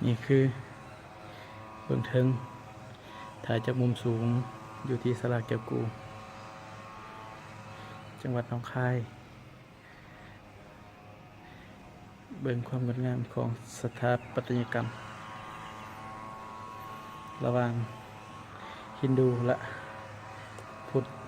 ນີ້ຄືເບື້ອງເທິງ ຖ່າຍຈາກມຸມສູງ ຢູ່ທີ່ສາລາແກ້ວກູ່ ຈັງຫວັດໜອງຄາຍ. ເບິ່ງຄວາມງົດງາມຂອງສະຖາປັດຕະຍະກຳ ລະຫວ່າງຮິນດູ ແລະ ພຸດ